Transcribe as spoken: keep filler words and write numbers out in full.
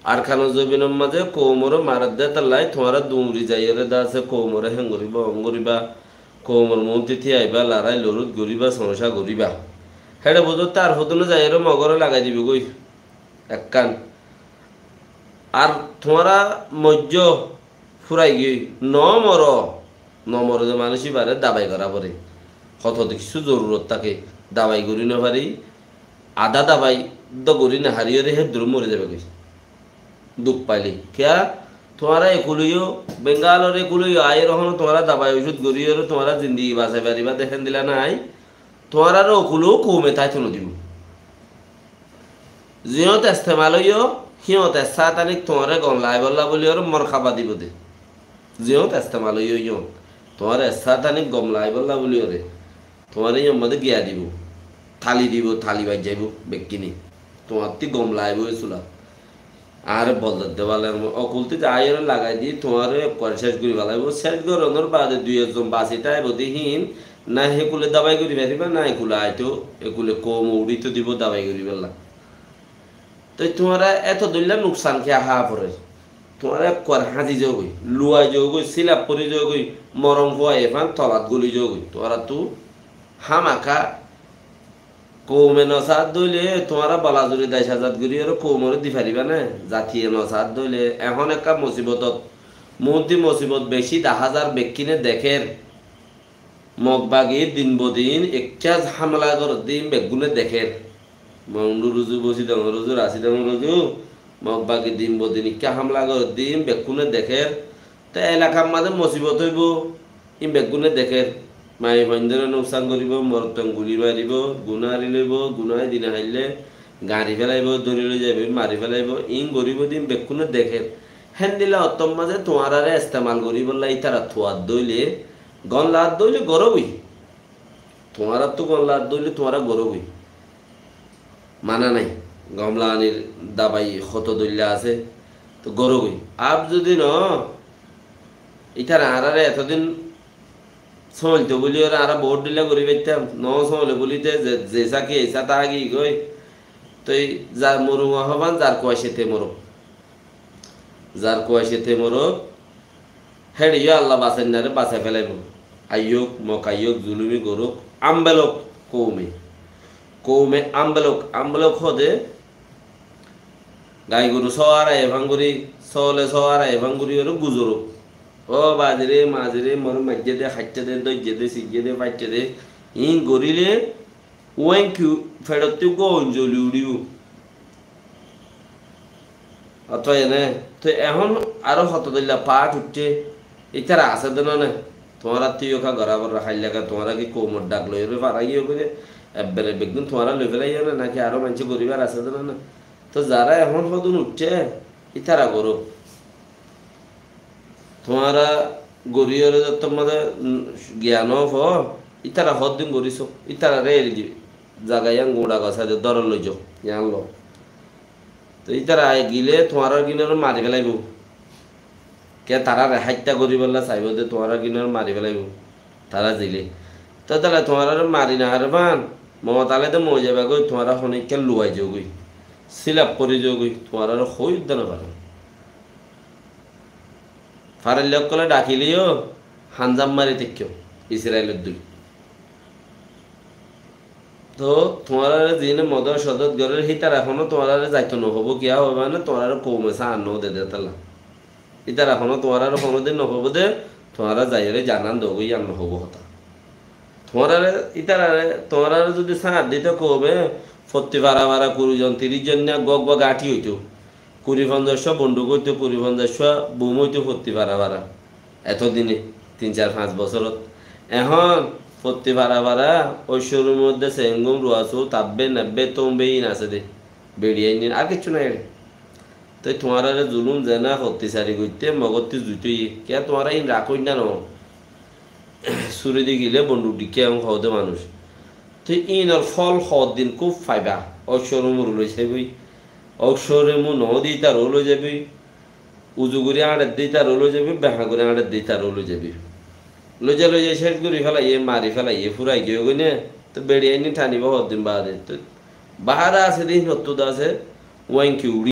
Arkanor zobinor mazé koumoré maredde tállai tuáñra duñri zaiyóre de asé koumoré héng goríba, óng goríba, koumor muúntu tíaiba, larái lorut goríba, soóñsa goríba. Héçe buzótte ar hodúne zaiyóre Mogoré lagai dibou goi ekkán. Ar tuáñra moijjó fúrai giyói, no moró, no moré de manúic íbaré dabai gorá foré. Hotó de kissú zorurot táke, dabai gorí no fari, adá dabai dó gorí no fariyóre hédduré mori zaibá goi. Duk faile. Kiyá? Tuáñra ekul óiyo, Bengalor ekul óiyo, aiyóre honó tuáñra dabai ocúd goríyóre tuáñra zindigi basai faribá de héndilla nái. Tuáñrare okul koume táito no dibou. Ziyót estemal óiyo, híyót essá tánik tuáñre gom laibólla buliyóre morkaba dibou de. Ziyót estemal óiyo, híyót tuáñre essá tánik gom laibólla buliyóre tuáñre híyór mazé giya dibou. Tali dibou, tali baijjaibou bekkúne. Tuáñttú gom laibóu e sula. Añáre boddua dibálla, okultú de aiyóre lagai di, tuáñre ekkuwar céc gorí felaibóu. Céc gorónor baade dui ekzon basi táibou de hín, na hékule dabai gorí faribá, na ekule aitó, ekule koum uçító dibou dabai goríbolla. Toi tuáñra eto dóilla nuksan kiyá há forer? Tuáñra ekkuwar háñzi zogói, luwai zogói, silaf fori zogói, morom fua efán tolat goli zogói. Tuáñrattú hámaka koume no saádde óile tuáñra bola zuri daic azad goríyóre koumoré di faribá né? Zatiye no saádde óile ehón ekká musibotot, muúntu musibot bicí dahá zar, bekkúne dekér. Mog bagi din bodin ekká hámla gorédde ín beggúne dekér. Mondu ruzu, Bosidong ruzu, Rasidong ruzu, Mog bagi din bodin ekká hámla gorédde ín beggúne dekér. Te elakar mazé musibot óibou, ín beggúne dekér. Maiyafuaindóre nuksan goríbou, morotfuain guli maribóu, guna ari loibóu, guna edi no háille gari felaibóu, dóri loi zaibóu, mari felaibóu, ín goríbou de ín beggúne dekér. Héndilla ottór mazé tuáñrare estemal goríbolla ítara tuaddé óile, gom laadde óile gorógoi. Tuáñrattú gom laadde óile tuáñra gorógoi. Mana nai, gom laanir dabai hotó dóilla asé, to gorógoi. Ar zudi no, ítara añáráre etodin sóoñto buliyóre añára bout dóilla gorí faittám, no sóoñle bulite ze, ze sá ki, e sá táki goi. Toi za moruma hofán, zar kuaicete moruk. Zar kuaicete moruk, héçe yó Allah basainnáre basai felaibóu. Aiyók, mok aiyók, zulumi gorók, ámbelok koume. Koume ámbelok, ámbelok hóde, gai goru sóara efán gorí, sóole sóara efán gorí óre guzorók. Ó bazire, mazire, more maijjé de, háitte de, dóijje de, sijjé de, faitte de, ín goríle, uáin ki feçottú uggúa oin zoli uçíbou. Otó ene, toi ehón aró hotó dóilla paát uiththé, ítara asé de no né? Tuáñrattú yó ká gorá foré, háillaka tuáñra ki koumor dhak loiyóre fara giyó goi né? Ebbere beggún tuáñra loi felaiyó né, náki aró maincé goríbar asé de no né? Toi zará ehón hodún uiththé, ítara goró. Tuáñra goríyóre zottór mazé, mm, giyan no fo, ítara hoddin goríso, ítarare eri di, zaga yián guñça gosá de, dóro loizo, yián lo. Toi ítara ai gile tuáñrar gínoré mari felaibóu. Ke tarare háitta goríbolla saibóu de tuáñrar gínoré mari felaibóu. Tará zile. Toi tale tuáñrare mari no fare fán, moot ale de mori zaiba goi, tuáñra honikka luwai zo goi. Silaf fori zo goi, tuáñrare hoói udda no fare. Faraille ókkole dhakile yó hanzam mari táikko, Israilor dui. To tuáñrare ziíne modot codot gorér, hítara honó tuáñrare zaito no hoibó, kiyá hoibó mane tuáñrare koume sáñt no de de tálla. Ítara honó tuáñrare honódin no hoibó de, tuáñra zaiyóre zanan dogói, yián no hoibó hotá. Tuáñrare, ítarare, tuáñrare zudi sáñt dito koume, fottí fara fara kuri zon, tiríc zon niya uggúa uggúa gáñthi óito. Kuri fonzaiccúa bonduk óito, kuri fonzaiccúa bum óito fottí fara fara. Eto dine, tin, sair, fañs bosórot. Ehón fottí fara fara, ói shorumor modde sengum, ruasu, tabbe, nebbe, tombe ín asé de. Beçi ainnín, ar kiccú nai ere. Toi tuáñrare zulum zena fottí sari goitté, mogottí zuitóiye. Kiyá tuáñra ín rakóinna no? Suri di gile bonduk dhikká ehón hoó de manúic. Toi ínor fol hoddin kúb faiba. Ók shorumor loi saibói. Ók shorumor no di ítaró loi zaibói. Uzu gorí añçer de ítaró loi zaibói, behañ gorí añçer de ítaró loi zaibói. Loi zai, loi zai céc gorí félaiye, mari félaiye, furai giyói goi né? Toi beçi ainní thanibó hoddin baade? Toi bahara asé de, hínottú de asé. wáin ki urí